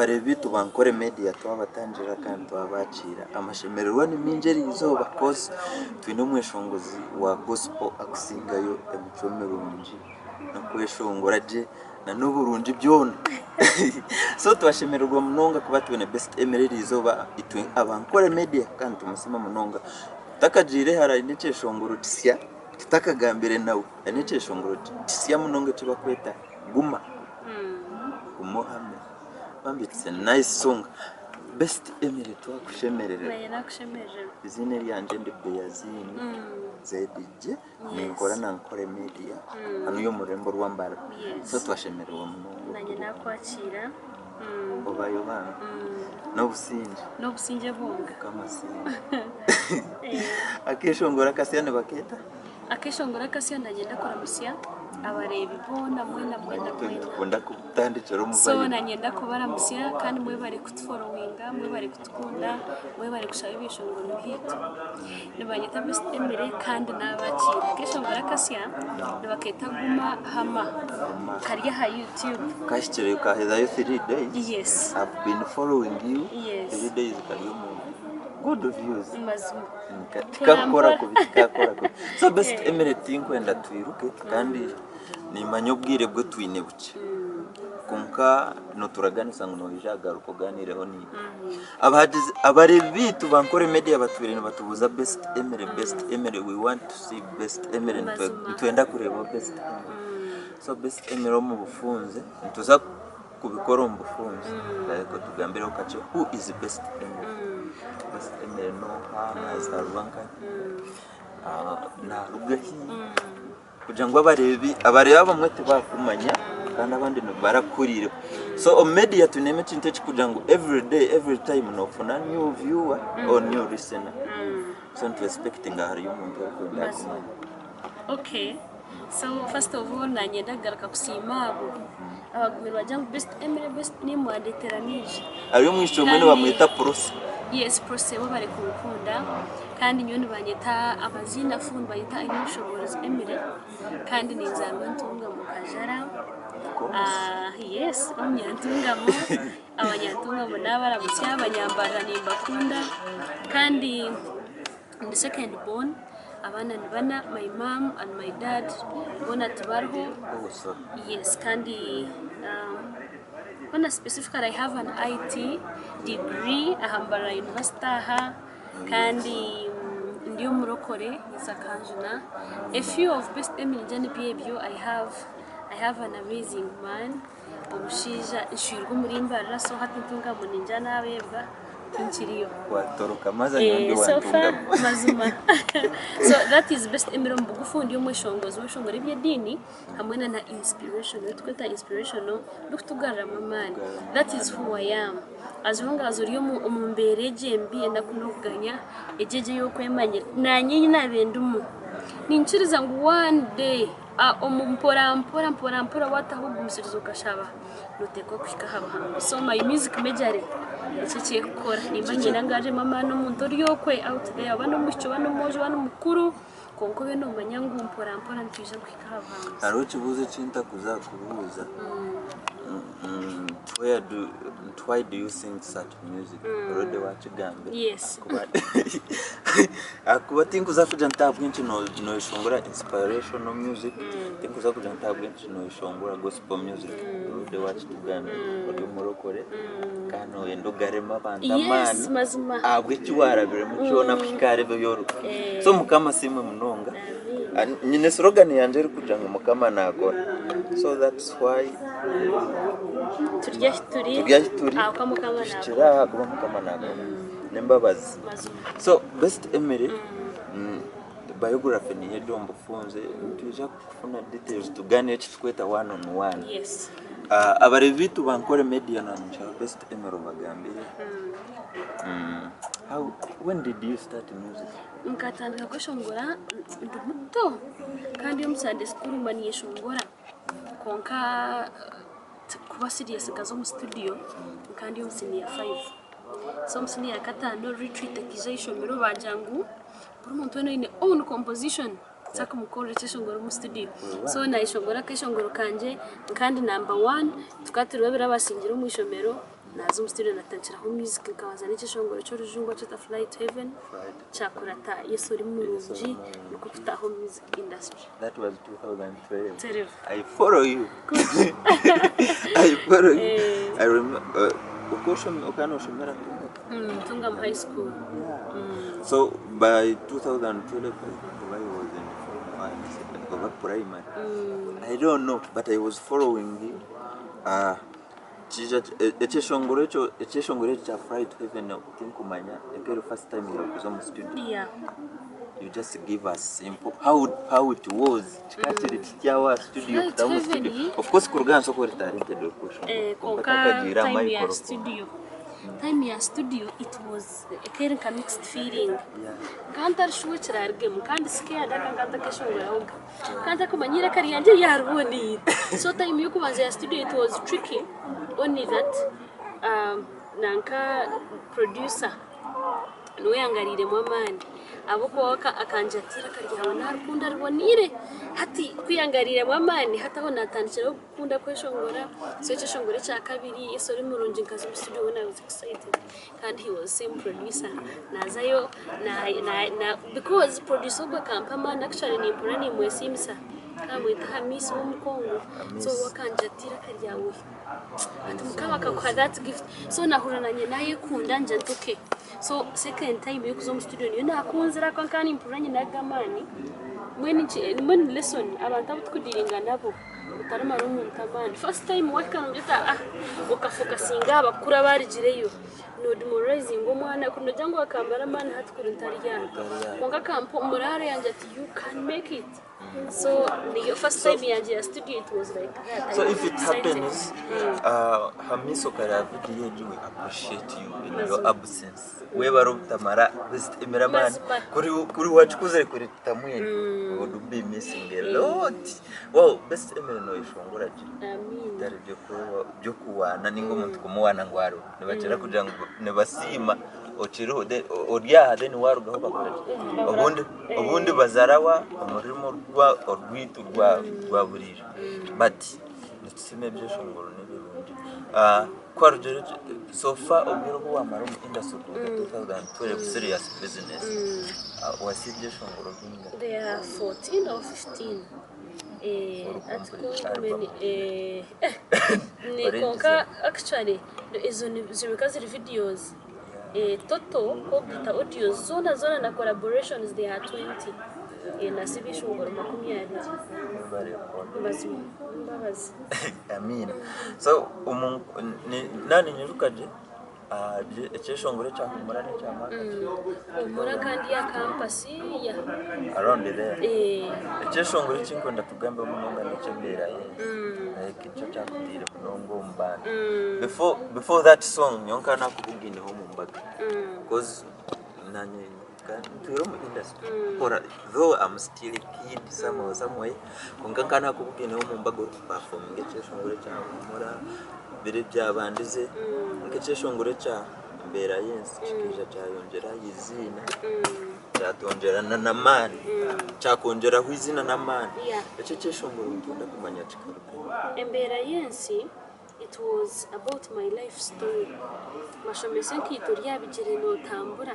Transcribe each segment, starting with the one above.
Abareebi baitu ba Nkore Media twabatangira kandi twabakiira. Amashemererwa ni maingi eriizooba coz twine omweshongozi wa gospel akusingayo emicwe mirungi n'okweshongora gye n'oburungi byona. So twashemererwa munonga kuba twine Best Emily eriizooba itwe aba Nkore Media kandi nitumusiima munonga. Tutakagiire hare aine ekyeshongoro kisya tutakagambire nawe, aine ekyeshongoro kisya munonga eki barikweta Guma. Guma ohame. Bambi it's a nice song. Best Emily twakushemerererwa. Naanye nakushemerererwa. Eiziina eryangye ndi Beaziini ZJ. Ninkora na Nkore Media hanu omu rurembo rwa Mbarara. So twashemererwa munonga. Naanye nakwakiira. Obayo bambi. N'obusingye. N'obusingye bwonka. Mukama asiimwe. Akeshongoro akasya nibakeeta? Akeshongoro akasya nanyenda kuramutsya abareebi boona mwena mwena Itwe mwena. nitukunda kutandikira omu So vibe. nanyenda kubaramutsya kandi mwebare kutuforowinga, mwebare kutukunda, mwebare kushaba ebyeshongoro byaitu. Nibanyeta Best Emily kandi nabakiira. Akeshongoro akasya nibakeeta Guma Hama kari aha YouTube. Kahikire kahezayo 3 days. Yes. I've been following you. 3 days kari omu good views. Mazima. Tikakukora kubi, tikakukora kubi. So Best Emily, tinkwenda twiruke kandi nimanya obwire bwe twine bukye. Kwonka nituraganisa ngu noija kugaruka oganireho naitwe. Abahagizi abareebi baitu ba Nkore Media batwire nibatubuuza Best Emily, Best Emily, we want to see Best Emily, Mazima. Nitwenda kureeba Best Emily. So Best Emily, omu bufunze, nituza kubikora omu bufunze. Ariko tugambireho kakye, who is Best Emily? Best Emily noha, nazaarwa nkahi, naruga hi? Kugira ngu abareebi abamwe tibakumanya kandi abandi barakuhuriireho. So omu media twinemu ekintu ekikugira ngu every day, every time nofuna new viewer or new listener. So nitu expectinga hariyo omuntu orikwenda Mazima. kumanya. Okay. So first of all nanyenda kugaruka kusiima abo abagumire bagira ngu Best Emily, Best nimwandetera nyingi. Hariyo omwishiki omwe nibamweta Prossy. Yes, Prossy bo bari kunkunda kandi nyowe nibanyeta amaziina full, nibanyeta Ainobushoboorozi Emily kandi ninzaarwa Ntungamo Kajara. Ah, yes, n'omunyantungamo. Abanyantungamo nabaramutsya, abanyambarira nimbakunda kandi ndi second born. Abaana ni bana, my mum and my dad boona tibariho. Oh, sorry. Yes, kandi bona specifically I have an IT degree aha Mbarara University aha kandi ndi omurokore Nsakanjuna. A few of Best Emily journey byebyo. I have an amazing man. Omushaija nshwirwe omuri Mbarara, so hati Ntungamo ningira nabeebwa tinkiriyo. Watoroka maza nyowe ndi So far, wantungamo. Mazima. So that is Best Emily omu bugufu. Ndi omweshongozi w'eshongoro eby'ediini hamwe na inspiration. Tukweta inspirational, ndikutugaruramu amaani. That is who I am. As long as ori omu mbeera egi embi, enaku n'okuganya, egi ey'okwemanyira, naanye naabe ndimu. Ninkiriza ngu one day omu mpora mpora mpora mpora wataho ogumisiriza okashaba, noteekwa kuhika aha buhango. So my music majorly nikyo ekirikukora. Nimba niinyenda ngaruremu amaani omuntu ori okwe out there, oba n'omwishiki, oba n'omwojo, oba n'omukuru, kwonka obe noomanya ngu mpora mpora nitwija kuhika aha buhanguzi. Hariho ekibuuzo eki ntakuza kubuuza. Why do you sing such music? Already wakigambire. Yes. Ahakuba tinkuza kugira nti ahabw'enki noyeshongora inspirational music, tinkuza kugira nti ahabw'enki noyeshongora gospel music. Already wakitugambire, ori omurokore kandi noyenda ogaruremu abantu amaani Mazima. Ahabw'eki warabiremu kyona kuhika ahari ebi oriho. So Mukama asiimwe munonga. Nyine slogan yangye erikugira ngu Mukama naakora. So that's why Turi ahi turi. Turi ahi turi. Ahakuba Mukama Tuhikire naakora. aha kuba Mukama naakora. N'embabazi. Mazima. So Best Emily, biography niyo eri omu bufunze, nitwija kufuna details tugaanire eki tukweta one on one. Yes. Abareebi baitu ba Nkore Media namukyaro Best Emily obagambire. When did you start music? Nkatandika kweshongora ndi muto kandi omu Sunday school mba ninyeshongora, kwonka kuba serious nkaza omu studio nka ndi omu senior five. So omu senior ya kataano retreat ekaija ah'eishomero baagira ngu buri muntu weena oine own composition kumukorera ekyeshongoro omu studio. So nayeshongora akeshongoro kangye nka ndi number one, tukaba turi babiri abasingire omu ishomero. Naaza omu studio natandikiraho music nkabanza n'ekyeshongoro ky'orujungu akyeta Fly to Heaven kyakurata Yesu ori murungi nikwo kutaaha omu music industry. That was 2012. Tereva. I follow you. I follow you. Eh. I remember okaba noshomera Ntungamo? Ntungamo High School. Yeah. So by 2012 I was in form one, oba primary. I don't know, but I was following you. Kija ekyeshongoro ekyo ekyeshongoro ekyo kya fly to heaven tinkumanya eka eri first time yawe kuza omu studio Yeah. you just give us simple how it was kikaba kiri kitya wa studio Fly to kutamu heaven, studio of course kuruga ahansi oku ori talented orikweshongora Eh, kwonka kwonka takagiire aha time ya microphone studio time ya studio it was eka eri nka mixed feeling Yeah. nkaba ntari sure ekirarugemu kandi scared aka nkaba ntakeshongorahoga nkaba ntakumanya eiraka ryangye ryariboniire so time y'okubanza ya studio it was tricky only that nanka producer niwe yangariiremu amaani ahabw'okuba we akangira ati eiraka ryawe narikunda riboniire hati ku yangariiremu amaani hati aho natandikiraho kukunda kweshongora so ekyeshongoro ekyakabiri Yesu ori murungi nkaza omu studio when I was excited kandi he was same producer nazayo na na na because producer ogwo akampa amaani actually nimpurira nimwesiimisa nkamweta Hamisi w'omukongo so we akangira ati eiraka ryawe ati mukama akakuha that gift so nahurira nanye nayekunda ngira nti okay so second time y'okuza omu studio niyo nakunzire ahakuba nkaba nimpurira nyine ago amaani mbwenu mbwenu lesson abantu abu tukudiringa nabo Otarimara omuntu amaani. First time wahika nogira oti ah okafokasinga aha bakuru abarigireyo no demoralizinga omwana kuri nogira ngu akambara amaani hati kuri ntari aha. Kwonka akampa morale yangira ati you can make it. So niyo first time yangye ya studio it was like that. So I if was it excited. happens, Hamiso okareba video egi we appreciate you in your absence. Webare obutamara visit emere amaani. Mazima. Kuri kuri wakikuzire kuri tutamwine. We would be missing a lot. Well, best Emily noyeshongora gye. Amiina. Bitari by'okuwaana ninga omuntu kumuwaana ngu ariho. Nibakira kugira ngu nibasiima okiriho then ori aha then warugaho bakora ki? Obundi obundi bazarawa omu rurimi orwa orwitu rwa rwa buriijo. But nitusiima ebyeshongoro nibirungi. Ku warugire so far obwire obu wamara omu industry kuruga 2012 serious business, wasiiba ebyeshongoro bingahi? They are 14 or 15. Eh, Ori ati complete ku album. many eh, ni Orengize. konka actually ezo ni zibika ziri videos. Eh, total kogita audios zona zona na collaborations they are 20. Eh, nasiba ishongoro 20. Mazima mbabazi. Amiina. So omu ni naninyijuka gye aha ekyeshongoro ekya humura n'ekya mwaka ki? Humura kandi ya campus ya. Around there. Eh. Ekyeshongoro eki nkwenda tugambeho munonga n'eky'embeera y'ensi. Like nikyo kyakutaire munonga omu bantu. Before before that song nyowe nkaba nakubugiineho omu mbaga. Because nanye ntwire omu industry kukora though I'm still a kid somehow somewhere kwonka nkaba nakubugiineho omu mbaga orikupafominga ekyeshongoro ekya humura biri ebyabandize nk'ekyeshongoro ekya embeera y'ensi kikaija kyayongyera aha iziina kyatwongyera n'amaani kyakwongyeraho eiziina n'amaani ekyo ekyeshongoro nitwenda kumanya kikaruga hi? Embeera y'ensi It was about my life story bashomesa enkaito ryabigyere notambura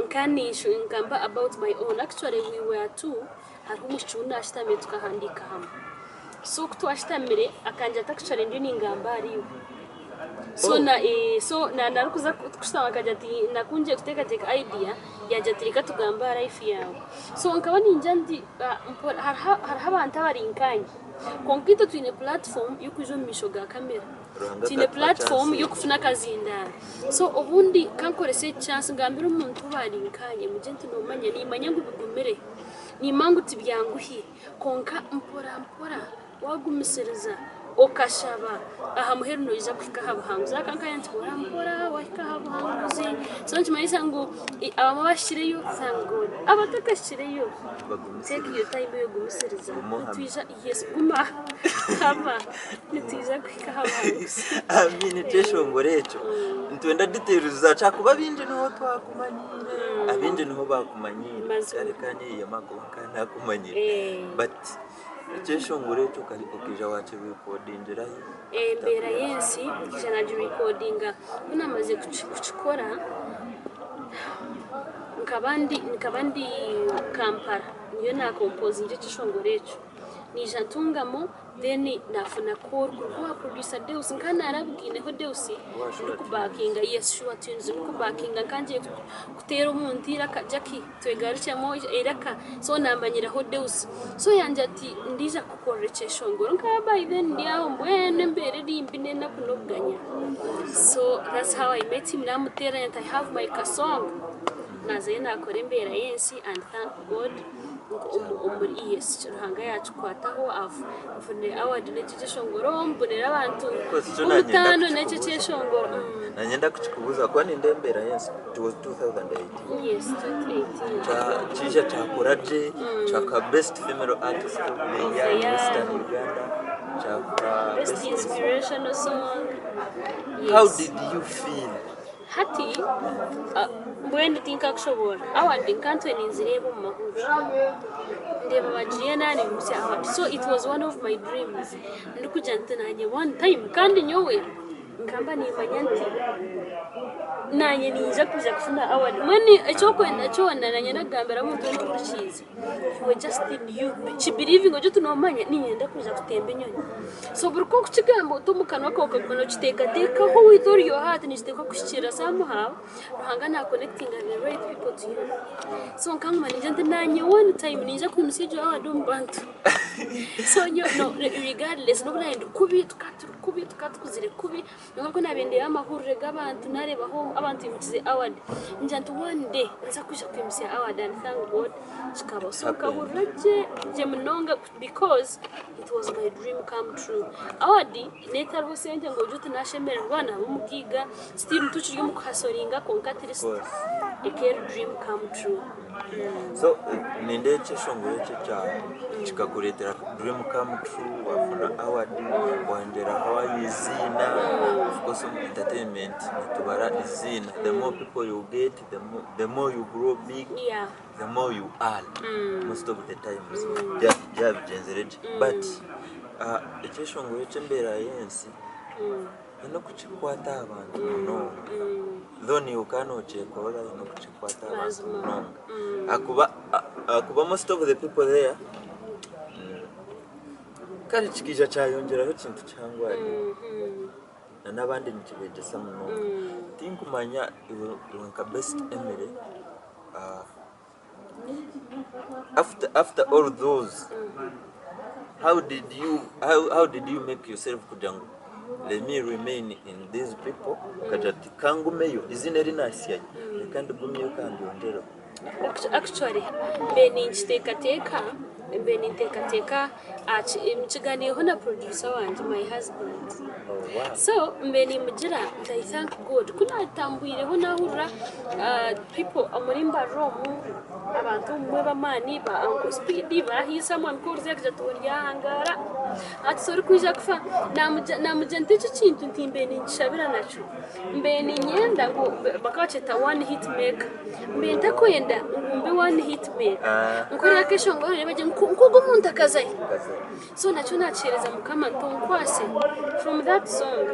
nkangamba about my own actually we were two hariho omwishiki ou nashutamire tukahandiika hamwe so kutwashutamire akangira ati actually ndiyo ningamba ahari iwe so na so narikuza kushutama akagira ati nakungiye kuteekateeka idea yagira ati reka tugambe aha life yaawe so nkaba ningira nti hariho abantu abari nkanye. Kwonka itwe twine platform y'okwija omu maisho ga kamera. Ruhanga Twine akatuha platform chance. y'okufuna akazindaaro. So obundi kankorese eki chance ngambire omuntu ou ari nkanye mugire nti noomanya niimanya ngu bigumire, niimanya ngu tibyanguhi kwonka mpora mpora waagumisiriza okashaba aha muheru noija kuhika aha buhanguzi. Ahabw'okuba nkaanye nti mpora mpora waahika aha buhanguzi. So nikimanyisa ngu abamwe abahikireyo thank God, abatakahikireyo Take your time oyegumisiriza Guma ohame. nitwija yes guma hama nitwija kuhika aha buhanguzi. Amiina ekyeshongoro ekyo nitwenda details zaakyo ahakuba abaingi niho twakumanyiire abaingi niho baakumanyiire Mazima. kare kanyeyema kwonka nakumanyire Eh. but Ekyeshongoro ekyo okaija wakirekodingira hi? Embeera y'ensi nkaija nagirekodinga ku naamazire kukikora nkaba ndi nkaba ndi Kampala niyo naakompozinga ekyeshongoro ekyo. Naija ntungamo then naafuna call kuruga owa producer Deus nkaba naarabugaineho Deus ndikubakinga yes sure tunes ndikubakinga nkaba ngiye kuteera omuntu eiraka Jackie twegarukyemu eiraka so naamanyiraho Deus so yangira ati ndiija kukukorera ekyeshongoro nkaba by then ndi aho mbwenu embeera eri mbi n'enaku n'okuganya so that's how I met him naamuteera nti I have my ka song naazayo naakora embeera y'ensi and thank God omuri yes Ruhanga yaakikwataho nfunire award n'ekyo ekyeshongoro mbonire abantu b'omutaano n'ekyo ekyeshongoro. Nanyenda kukikubuuza ahakuba nindeeba embeera y'ensi it was 2018. Yes, 2018. Kija kyakora gye kyaka best female artist of the year in Western Uganda kyakora best inspirational song. Yes. How did you feel? Hati mbwenu tinkakushoboorora. Award nkantwe ninzireeba omu mahurire. Ndeeba bagiiyo naanimutsya award. So it was one of my dreams ndikugira nti naanye one time kandi nyowe nkamba niimanya nti naanye niinyija kwija kufuna award. Mbwenu ekyokwenda kyona naanye ndakugambira omuntu weena ohurikiize. Iwe just you kibirivinge ogire oti noomanya niinyenda kwija kutemba enyonyi. So buri ku orikukigamba oti omu kanwa kaawe okaguma nookiteekateekaho with all your heart nikiteekwa kuhikiirira somehow Ruhanga na connectinga the right people to you. So nkanguma ningira nti naanye one time niinyija kwimutsya egyo award omu bantu. So nyowe no regardless n'obu naabe ndi kubi tukaba turi kubi tukaba tukuzire kubi. Kwonka ku naabaire ndeeba amahurire g'abantu naareebaho abantu baimukize award, ningira nti one day ninza kwija kwimutsya award and thank God kikabaho. So nkahurira gye gye munonga because it was my dream come true. Award n'etariho sente ngu ogire oti naashemererwa naaba omugaiga, still tukiri omu kuhasoringa kwonka at least eka eri dream come true. So nindeeba ekyeshongoro ekyo kikakureetera dream come true wafuna award wayongyeraho eiziina of course omu entertainment nitubara eiziina the more people you get the more you grow big the more you earn most of the times byabigyenzire gye but ekyeshongoro eky'embeera y'ensi Oine okukikwata aha bantu munonga. Though naiwe okaba nokyekorera oine okukikwata aha bantu munonga. Ahakuba ahakuba most of the people there, kare kikaija kyayongyeraho ekintu kihango ahariiwe. Na n'abandi nikibegyesa munonga. Tinkumanya iwe nka Best Emily, after after all those how did you how, how did you make yourself kugira ngu let me remain in these people okagira ati kangumeyo izina eri nasyayo reka ndigumyeyo kandi yongyereho. Actually mbe ninkiteekateeka mbe ninteekateeka nkiganiireho na producer wangye my husband so mbe nimugira nti I thank God ku natambwireho nahurira people omuri Mbarara omu abantu obumwe b'amaani ba uncle Speed ba someone calls akagira ati oryahangara ati torikwija kufa namugira nti eki ekintu nti mbe ninkishabira nakyo mbe niinyenda ngu bakaba bakyeta one hit maker mbe ntakwenda ngu mbe one hit maker nkore akeshongoro reebe gye nk'ogu omuntu akazayo so nakyo nakiheereza mukama nti onkwase from that song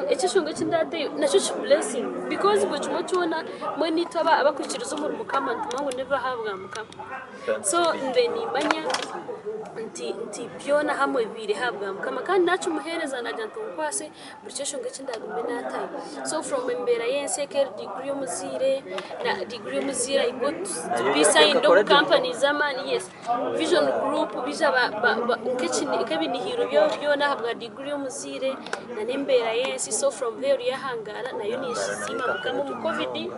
ekyeshongoro eki ndateyo nakyo ki blessing because buri kimwe kyona mbwenu itwe abakwikiriza omuri mukama nitumanya ngu nibibahabwa mukama so mbe nimanya nti nti byona hamwe bibaire ahabwa mukama kandi nakimuheereza nagira nti onkwase buri kyeshongo eki ndaagume naatayo. So from embeera y'ensi eka eri degree y'omuzaire, na degree y'omuzaire I got to be signed omu company z'amaani yes. Vision group baija nk'ebinihiro byabo byona ahabwa degree y'omuzaire na n'embeera y'ensi so from there yahangaara nayo ninsiima Mukama omu covid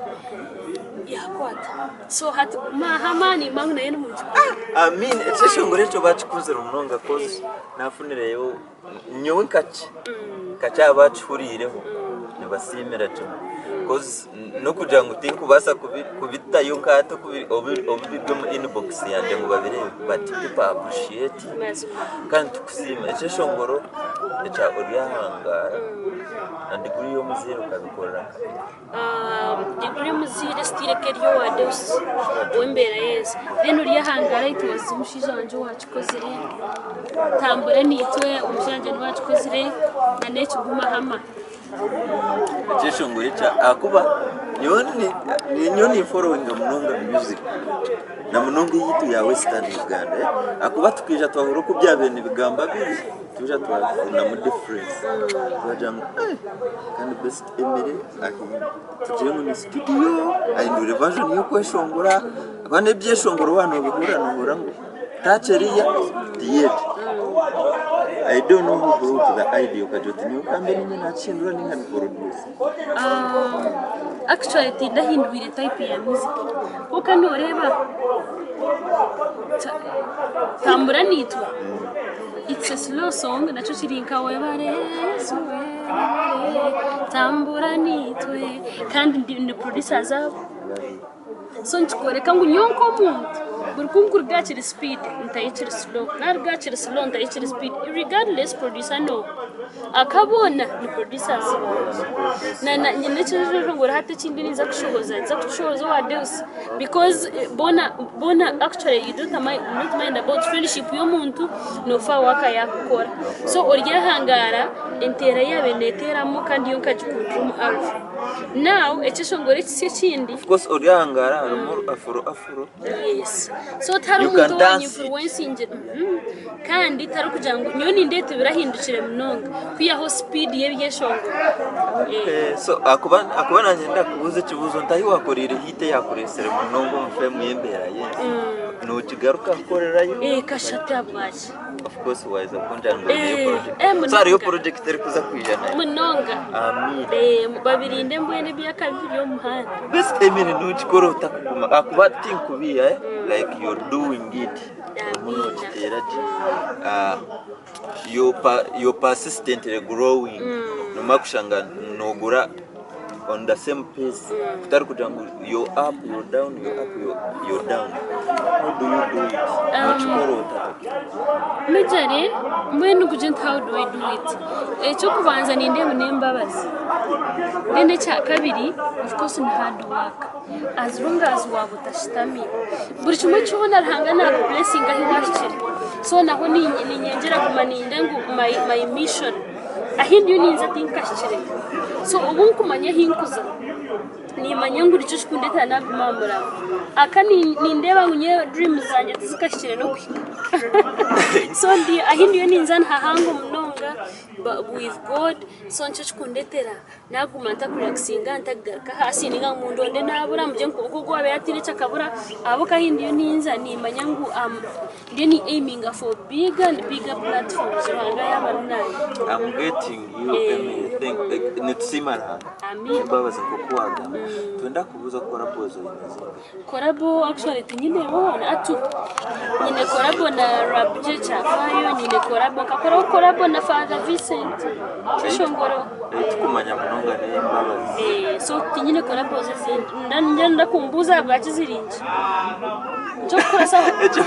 yakwata. So hati guma aha amaani mangu nayo nimugi. Amiina ekyeshongoro ekyo bakikunzire munonga coz nafunireyo Nyowe nkakye nkakye abakihuriireho nibasiimira kimwe koz n'okugira ngu tinkubaasa kubitayo nkahati obu biri omu inbox yangye ngu babireebe but people appreciate kandi tukusiima. Ekyeshongoro ekya Oryahangaara na diguri y'omuzaire okabikorera nkahi? Diguri y'omuzaire sitiire eka eri owa Deus ow'embeera y'ensi. Yes. Then oryahangara it was omushaija wangye owakikozire, tambura naitwe omushaija wangye niwe wakikozire na n'ekiguma hama. Ekyeshongoro ekya ahakuba nyowe nyowe ninforowinga munonga music na munonga eyaitu ya western Uganda ahakuba tukaija twahurira oku byabaire nibigamba biri twija twafunamu difference twagira ngu eh kandi best Emily tugire ngu ni studio ahindwire version y'okweshongora ahakuba n'ebyeshongoro waaba nobihurira nohurira ngu touch eriya tiyo egi. I don't know who brought the idea okagira oti nyowe kambe ninye nakihindura ninga ni producer. Actually tindahindwire type ya music kwonka noreeba tambura naitwe it's a slow song nakyo kiri nka webare Yesu webare tambura naitwe kandi ni producers abo. So nikikworeka ngu nyowe nk'omuntu buri ku nkuruga aha kiri speed ntayo ekiri slow, naruga aha kiri slow ntayo ekiri speed regardless producer n'oha aka boona ni producers bangye. Na na nyine ekyeshongoro hati ekindi ninza kushohoza ninza kukishohoza owa Deus because boona boona actually you don't not mind about friendship y'omuntu noofa work yaakukora. So oryahangaara enteera ei yaabaire neeteeramu kandi yo nkagikundira omu Alpha. Now ekyeshongoro ekisya ekindi. Of course ori aha ngara harimu afuro afuro. Yes. So tihariho You can omuntu dance it. owanyinfluensingire. Mhm. Kandi tarikugira ngu nyowe nindeeta ebirahindukire munonga kwihaho speed y'ebyeshongoro. Eh. Eh, so akuba akuba nanye ndakubuuza ekibuuzo nti ahi wakoreire hit eyakuresire munonga omu fame y'embeera y'ensi nogigaruka kukorerayo? Eh, kashatu ahabwaki? Of course waheza kungira ngu oineyo Eh, project. eh, So hariyo munonga. project erikuza kwija nayo? Munonga. Amiina. Eh, babirinde mbwenu eby'akabi biri omu muhanda. Best Emily nokikora otakuguma ahakuba tinkubiiha eh? Like you're doing it. Orimu Amiina. nokiteera gye. Ah, you're, pa, you're persistently growing. Nomara kushanga nogura on the same pace kutari kugira ngu you're up you're down you're up you're, you're down how do you do it nokikora ota Majorly mbwenu nigugye nti how do I do it ekyokubanza nindeeba n'embabazi then ekyakabiri of course ni hard work as long as waaba otashutami buri kimwe kyona Ruhanga nakuburesinga ahu wahikire so naho ninyongyera kuguma ninde ngu my, my mission Ahi ndiyo ninza tinkahikire. So obu nkumanya ahi nkuza, nimanya ngu nikyo kikundetera naguma aha murimo. Aka nindeeba ngu nyowe dreams zangye tizikahikire n'okuhika. So ndi ahi ndiyo ninza nihahango munonga with God, so nikyo kikundetera Naguma ntakurelakisinga ntagaruka ahaasi ninga ngu mundonde nabura mugire ngu kwonka ogu owabaire atiine eki akabura ahabw'okuba ahi ndiyo ninza nimanya ngu ndiyo ni aiminga for bigger and bigger platforms Ruhanga yaaba ari nanye. I'm getting you Emily thank nitusiima Ruhanga Amiina. embabazi nk'oku wagamba twenda kubuuza collabo oine zingahi? Collabo actually tinyineho atu nyine collabo na Rab J Kyafayo nyine collabo nkakoraho collabo na Father Vincent Kyeshongoro Ei tukumanya munonga n'ey'embabazi. Eh, so tinyine collabo ezindi ndakumbuuza ahabwaki ziri nkye Eky'okukurasaho Ekyo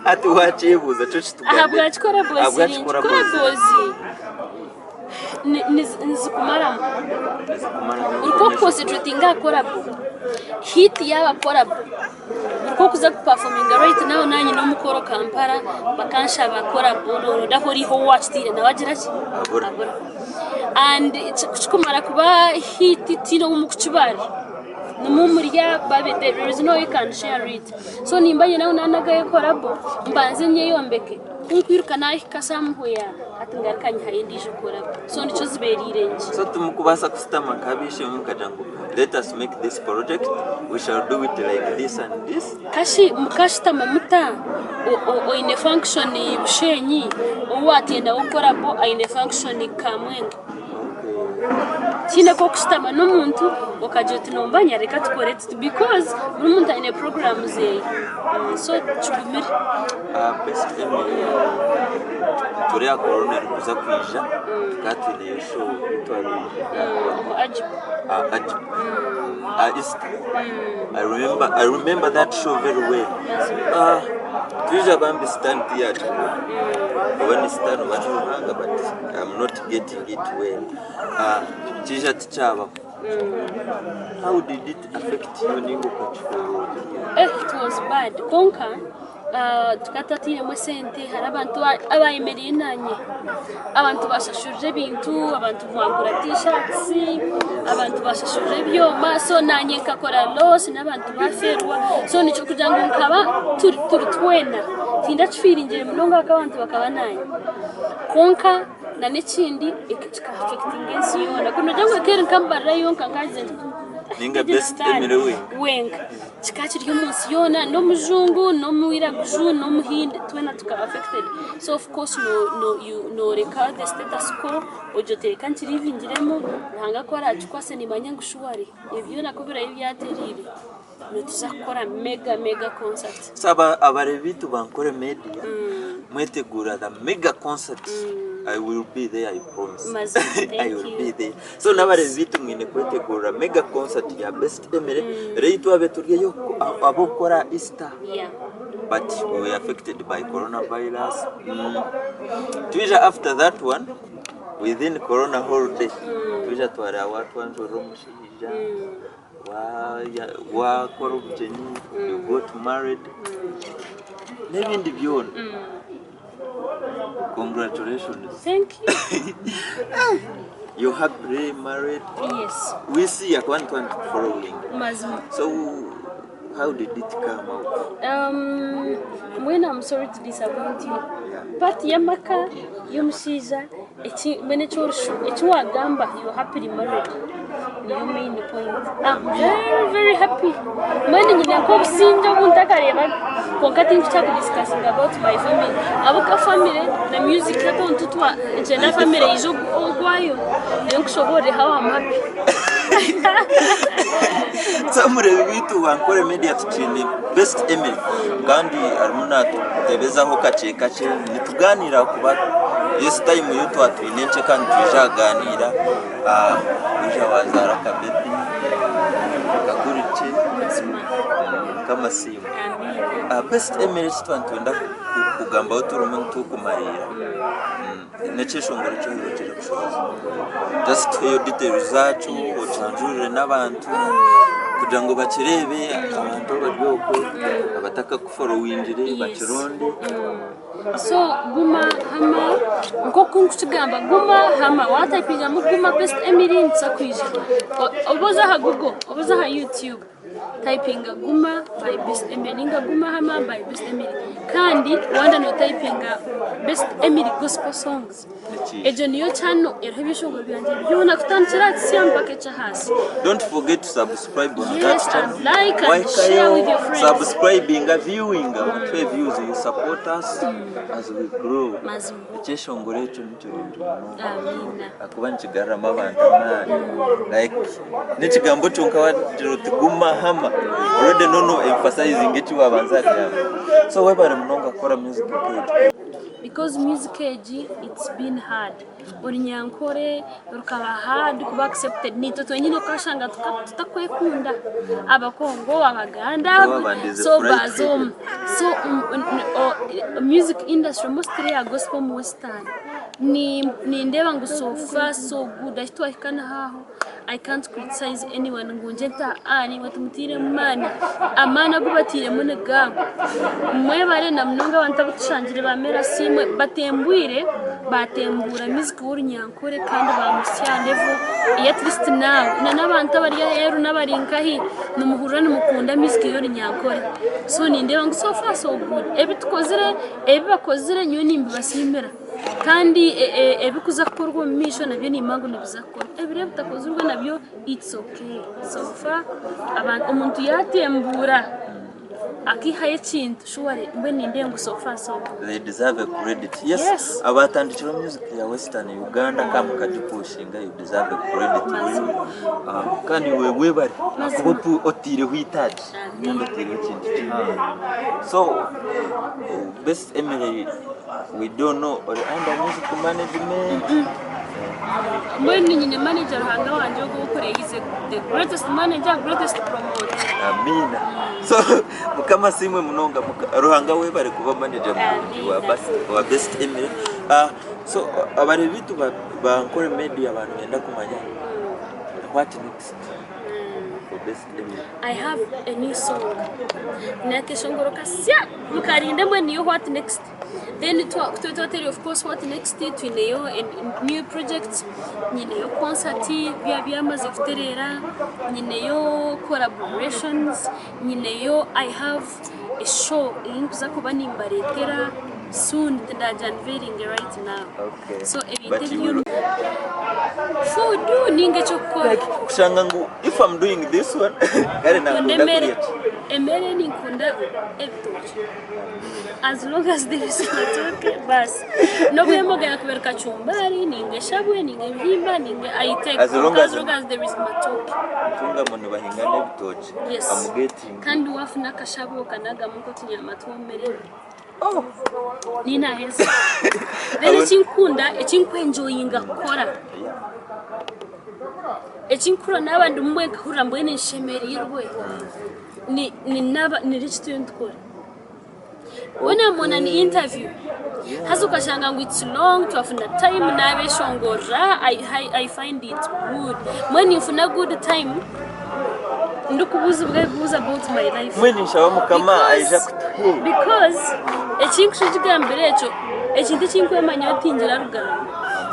hati wakyebuuza kyo kitugambire. ahabwaki collabo ziri Ahabwaki nkye collabo collabo nizikumaramu buri ku concentratinga aha collabo hit yaaba collabo buri ku orikuza kupafominga right now naaba nyine omukoro Kampala bakanshaba collabo noronda ahu oriiha ou waakitiire nawe agira ki abura and ku kikumara kuba hit tihaine ou murikukibarira nimwo murya there is no way you can share it so nimba nyine ahu naanagayo collabo mbanze nyeyombeke. Ku nkwiruka naahika somewhere hati ngaruka nyihayo endiijo collabo so nikyo zibeereire ngye. So timukubaasa kusitama nk'ab'eishe-emwe mukagira ngu let us make this project, we shall do it like this and this? Kashi mukashutama muta oine function Bushenyi ou waatendaho collabo aine function Kamwenge. Tihaine nk'okushutama n'omuntu okagira oti noombanya reka tukore tuti because buri muntu aine puroguraamu zeeye so kigumire. Best Emily turi aha corona erikuza kwija tukaba twineyo show ei twabaire Ajib Easter I remember that show very well. Twija bambi sitaani tiyakikora oba ni sitaani oba ni Ruhanga but I'm not getting it well. Kiija tikyabaho. How did it affect you ninga okakihurira ota? Eh, it was bad kwonka tukaba tutateiremu esente hariho abantu abayemereire nanye abantu bashashurire ebintu abantu bagura t-shirts abantu bashashurire ebyoma so nanye nkakora loss n'abantu bafeerwa so nikyo kugira ngu nkaba turi turi twena tindakifiringire munonga ahakuba abantu bakaba nanye kwonka na n'ekindi eki kika affectinga ensi yoona ku nogira ngu ekaba eri nka mbarara yonka nkagize nti Ninga best Emily wenka. Wenka. Kikaba kiri omu nsi yoona n'omujungu n'omwiraguju n'omuhindi twena tukaba affected so of course no no you noreka the status quo ogye oti reka nkirivingiremu Ruhanga ku arakikwase nimanya ngu surely ebi byona ku birabe byatereire nituza kukora mega mega concert. So abareebi baitu ba Ankole Media mwetegura the mega concert I will be there I promise. Mazima, I thank will you. be there. So n'abareebi baitu mwine kwetegurira mega concert ya Best Emily reero twabe turi ab'okukora Easter Yeah. but we were affected by coronavirus. Twija after that one within corona holiday twija twareeba watwanjurira omushaija wakora obugyenyi you got married n'ebindi byona. Congratulations. Thank you. You're happily married. Yes. We see at one point following. Mazima. So how did it come out? Mbwenu I'm sorry to disappoint you. Yeah. Part y'amaka y'omushaija eki mbwenu eki orishu eki wagamba you happily married niyo main point. I'm very very happy. Mbwenu nyine nk'obusingye obu ntakareebaga kwonka tinkukira ku discussinga about my family ahabw'okuba family na music hati obu nitutwa nikyenda family eije okwayo niyo nkushoboorore how I'm happy. So mureebi waitu wa Ankole Media tukiine Best Emily kandi arimu natutebezaho kakye kakye nitugaaniira kuba this time yo twaba twine enkye kandi twija kugaaniira waija wazaara akabebi kakurikye Mazima. Mukama asiimwe. Amiina. Best Emily eki twaba nitwenda kugambaho turimu nitukumariira n'ekyeshongoro eki oheerukire kushohoza just tuheyo details zaakyo okyanjurire n'abantu kugira ngu bakireebe abantu abari okwe abatakakuforowingire bakironde. So guma hama nk'oku nkukigamba guma hama watayipingamu guma best Emily nituza kwija oba oze aha google oba oze aha youtube tayipinga guma by best Emily ninga guma hama by best Emily kandi wanda notayipinga best Emily gospel songs Nikiija. egyo niyo channel eriho ebyeshongoro byangye byona kutandikira aha kisya mpaka eky'ahaasi. Don't forget to subscribe on Yes, that channel. and like and share with your friends. Subscribing, viewing, mutwe views, you support us as we grow. Mazima. Ekyeshongoro ekyo ni kirungi munonga. Amiina. Ahakuba nikigaruramu abantu amaani. Like n'ekigambo kyonka wagira oti guma hama already nono emphasizing eki wabanza kugamba. So webare munonga kukora music nk'egyo. Because music egi it's been hard. Orunyankore rukaba hard kuba accepted naitwe twenyine okashanga tutakwekunda abakongo abaganda Babandize so fried baza omu so music industry mostly eya gospel omu western nindeeba ngu so far so good ahu twahika niho aho I can't criticize anyone ngu ngye nti aa naimwe timutairemu maani amaani agu batairemu nigaabo mwebare na munonga abantu abu tushangire ba Mercy imwe batembwire batembuura music w'orunyankore kandi bamuhitsya aha level ei at least now na n'abantu abari aheeru n'abari nkahi nimuhurira nimukunda music y'orunyankore so nindeeba ngu so far so good ebi tukozire ebi bakozire nyowe nimbibasiimira. Kandi ebikuza kukorwa omu maisho nabyo nimanya ngu nibiza kukorwa. Ebiro ebitakozirwe nabyo it's okay. So far omuntu yatembuura akaihayo ekintu surely mbwenu nindeeba ngu so far so good. They deserve a credit. Yes, Yes. abatandikire music ya Western Uganda ka mukagipushinga you deserve a credit. Mazima. Kandi iwe webare Mazima. ahakuba oteireho itaagi Amiina. kandi oteireho ekintu kihango. So best Emily We don't know ori under music management. Mbwenu nyine manager Ruhanga wangye ogwo okore he is the greatest manager, greatest promoter. Amiina. So mukama asiimwe munonga Ruhanga webare kuba manager murungi wa Amiina. best, wa best Emily. So abareebi baitu ba, ba Ankole Media abantu nibenda kumanya What next for Best Emily? I have a new song. Nakeshongoro kasya mukarinde mbwenu niyo what next. Then twateire of course what next twineyo a new project, nyineyo concert byaba byamaze kutereera, nyineyo collaborations, nyineyo I have a show ei nkuza kuba nimbareetera soon tindagi unveiling right now. Okay. So ebintu But you ebyo will food ninga eky'okukora. like kushanga ngu if I'm doing this one kare Nkunda nakunda emere kurya ki? emere ninkunda ebitookye as long as there is matooke basi nobu emboga yakuba eri kachumbari ninga eshabwe ninga ebihimba ninga I take As long kwonka as as long as there is matooke Ntungamo nibahinga n'ebitookye. yes I'm getting. kandi wafuna akashabwe okanagamu nk'otunyama twomire Oh. ninaheza then ekinkunda ekinkwenjoyinga kukora Yeah. ekinkukora naaba ndimu mbwenu nkahurira mbwenu nshemereirwe ni ni naaba niri eki turiyo nitukora When I'm on an interview haza okashanga ngu it's long twafuna time nabeshongorera I, I, I find it good mbwenu ninfuna good time ndikubuuzibwa ebibuuzo about my life Mbwenu nshaba Mukama aija kutuhe. because ekinkushugambira ekyo ekintu ekinkwemanyaho tingira rugambo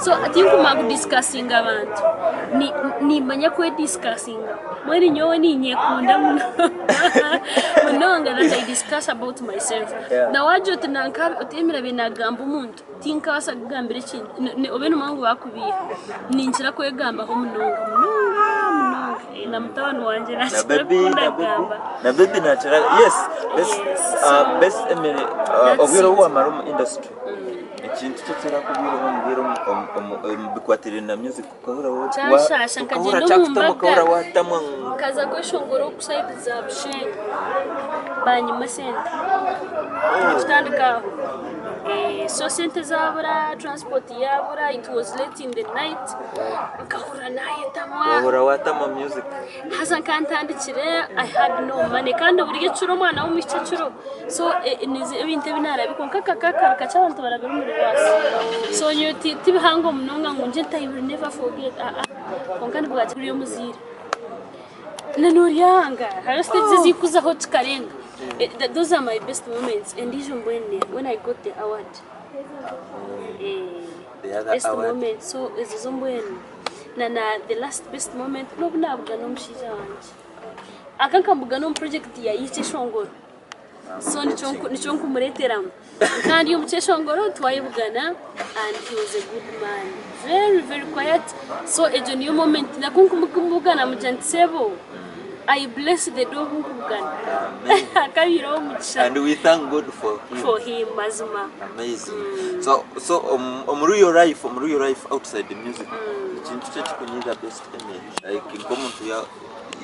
so tinkumanya kudiscussinga abantu Ni- nimanya kwediscussinga mbwenu nyowe ninyekunda muno munonga that I discuss about myself Yeah. na wagira oti nanka otemera bye nagamba omuntu tinkabaasa kugambira ekintu obe nomanya ngu bakubiiha ninkira kwegambaho munonga munonga munonga Eh, na mutabani wangye Na nakira baby, na baby, kundagamba na baby nakira. Yes, best, Yes, uh, best Emily, That's obwire it. obu wamara omu industry. Ekintu kyo kirakubiireho omu bwire omu bikwatiraine na music ukahurira Kyanshasha ukahurira nkagyenda omu kyakutama mbaga. ukahurira watamwa ngu Nkaza kweshongora oku sayidi za Bushenyi banyima esente nikutandika aho Eh, so sente zabura transport yabura it was late in the night nkahurira nayetamwa wahurira watamwa music. haza nkantandikire I had no money kandi buri ekiro omwana w'omwishiki ekiro so eh, nizi ebintu ebi narabi kwonka akakabi kakye abantu barabira omuri baasi so nyowe tibihango munonga ngu ngye nti I will never forget ah ah kwonka nibwagira ori omuzaire na noryanga hariho stage ezikuzaho kikarenga Eh, those are my best moments endiijo mbwenu when I got the award Eh, The other best award. moment so ezo zo mbwenu na the last best moment n'obu nabugana omushaija wangye aka nkambugana omu project ya y'ekyeshongoro so nikyo nkumureeteramu kandi omu kyeshongoro twayebugana and he was a good man very very quiet so egyo niyo moment nakunkumubugana mugira nti sebo I bless the day obu nkubugana Amen. akabiireho omugisha And we thank God for him. for him mazima Amazing. So omuri your life, omuri your life outside the music, ekintu kyo kikunyiiza best Emily. Like nk'omuntu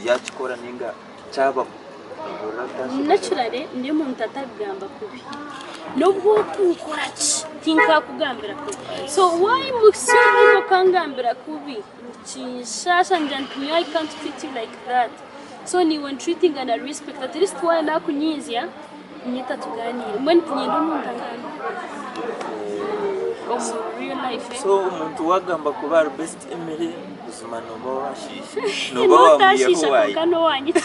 yakikora ninga kyabaho. Nohurira otashemererwa. Naturally ndi omuntu atakugamba kubi n'obu okunkora ki tinkakugambira kubi so why musiri okangambira kubi kinshasha ngira nti nyowe I can't treat you like that so niiwe ntreatinga na respect at least waaba nakunyiizya nyita tugaaniire mbwenu tinyenda omuntu angambe omu real life eh. So omuntu wagamba kuba ari best Emily buzima noba washiisha. Noba wamwihaho Notashiisha waayi. kwonka n'owanyita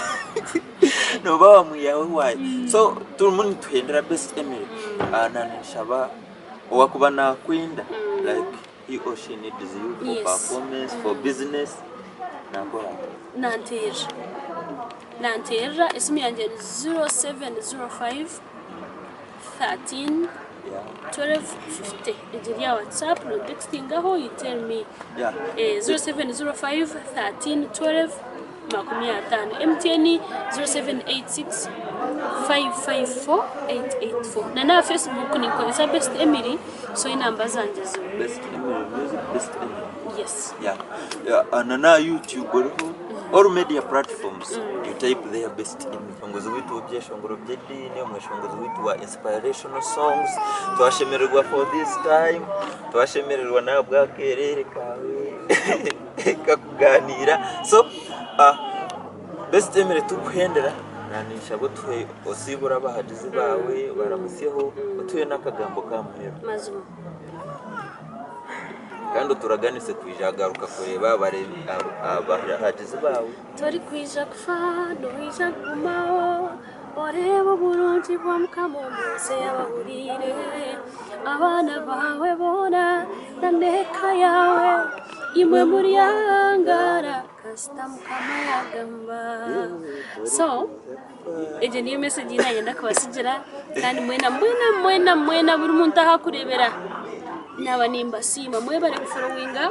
Noba wamwihaho waayi. So turimu nituhendera best Emily. Ah, na ninshaba owakuba nakwenda like he or she needs you for performance, for business nakora ata? Nanteerera. Nanteerera esimu yangye ni 0705 13 12 50 egyo eri aha WhatsApp notekitingaho you tell me. Eh, 0705 13 12 50. MTN 0786 554 884 na n'aha Facebook ninkozesa Best Emily so enamba zangye ziriho. Best Emily music, Best Emily. Yes. Yeah. Yeah, na na YouTube oriho all media platforms you type there Best Emily. Omweshongozi waitu w'ebyeshongoro by'ediini, omweshongozi waitu wa inspirational songs, twashemererwa for this time, twashemererwa n'ahabw'akeerere kaawe kakugaaniira. So, uh, Best Emily tukuhendera naninshaba otuhe osiibure abahagizi baawe baramutsyeho otuhe n'akagambo ka muheru. Mazima. Kandi oturaganise kwija kugaruka kureeba abahagizi baawe. Torikwija kufa, noija kugumaho, oreebe oburungi bwa Mukama omu nsi ei abahuriire. Abaana baawe boona n'eka yaawe, imwe muryangara kasita Mukama yaagamba. So, egyo niyo message ei naayenda kubasigira kandi mwena mwena mwena mwena buri muntu ahu arikureebera, naaba nimbasiima. Mwebare kuforowinga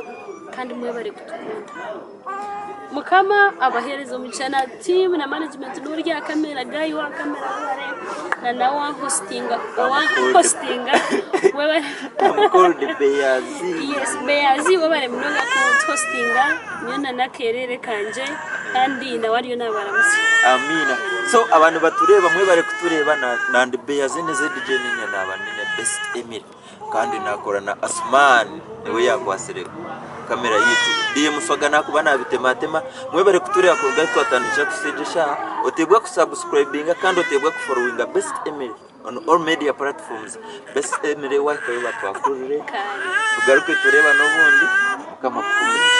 kandi mwebare kutukunda. Mukama abahereze omugisha na team na management n'ori aha camera guy owa camera webare na nawe owa hostinga owa hostinga webare I'm called Beyazi. Yes Beyazi webare munonga kutuhostinga nyowe na n'akeerere kangye kandi nawe ariyo nabaramutsya. Amiina. So abantu batureeba mwebare kutureeba na nandi Beyazi ni ZJ niinye naaba nyine best Emily. Kandi nakora na Asuman niwe yakwasire kamera yitu. DJ Muswaga nakuba nabitematema. Mwebare kutureba kuruga ahu twatandikira kuhitsya egi eshaaha. Oteebwa kusubscribinga kandi oteebwa kuforowinga Best Emily on all media platforms. Best Emily wahikayo batwakurire. Tugaruke tureebane obundi. Mukama akuhe omugisha.